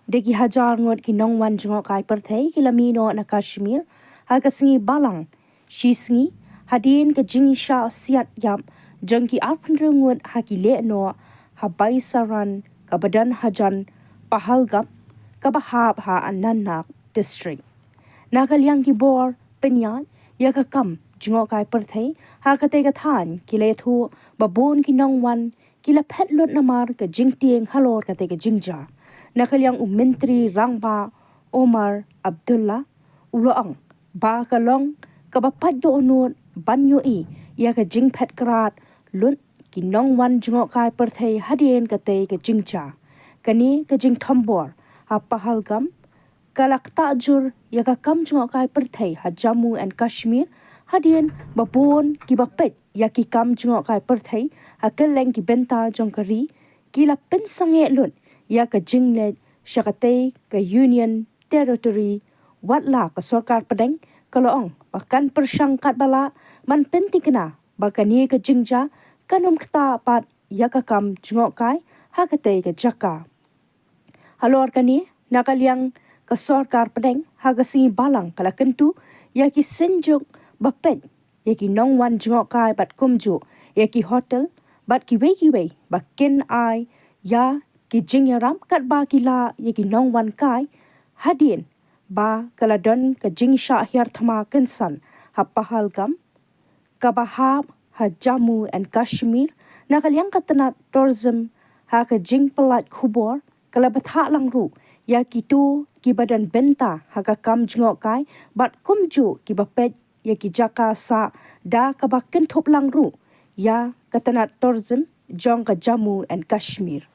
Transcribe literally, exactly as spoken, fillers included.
Da ki hajar ngut ki nongwan jngohkai pyrthei ki la mih noh na Kashmir ha ka sngi Balang shisngi, hadien ka jingshah siat ïap jong ki arphew ngut ha ki lehnoh ha Baisaran kaba don hajan Pahalgam, kaba hap ha Anantnag District. Na ka liang ki bor pynïaid ïa ka kam jngohkai pyrthei ha katei ka thaiñ ki la ïathuh ba bun ki nongwan ki la phet lut namar ka jingtieng halor katei ka jingjia. Na ka liang u Myntri Rangbah Omar Abdullah u la ong ba ka long kaba pait dohnud ban ïohi ïa ka jingphet krad lut ki nongwan jngohkai pyrthei hadien katei ka jingjia. Kane ka jingthombor ha Pahalgam ka la ktah jur ïa ka kam jngohkai pyrthei ha Jammu and Kashmir, hadien ba bun kiba peit ïa ki kam jngohkai pyrthei ha kylleng ki bynta jong ka ri ki la pynsangeh lut ïa ka jingleit sha katei ka Union Territory, watla ka sorkar pdeng ka la ong ba kan pyrshang katba lah ban pyntikna ba kane ka jingjia kan ym ktah pat ïa ka kam jngohkai ha katei ka jaka. Halor kane, na ka liang ka sorkar pdeng ha ka sngi Balang ka la kyntu ïa ki synjuk ba peit ïa ki nongwan jngohkai bad kumjuh ïa ki hotel bad kiwei kiwei ba kin ai ïa ki jingïarap katba ki lah ïa ki nongwan kai, hadien ba ka la don ka jingshah hiar thma kynsan ha Pahalgam, kaba hap ha Jammu and Kashmir. Na ka liang ka tnat tourism ha ka jingpyllait khubor ka la bthah lang ruh ïa kito kiba don bynta ha ka kam jngohkai bad kumjuh kiba peit ïa ki jaka sah, da kaba kynthup lang ruh ïa ka tnat tourism jong ka Jammu and Kashmir.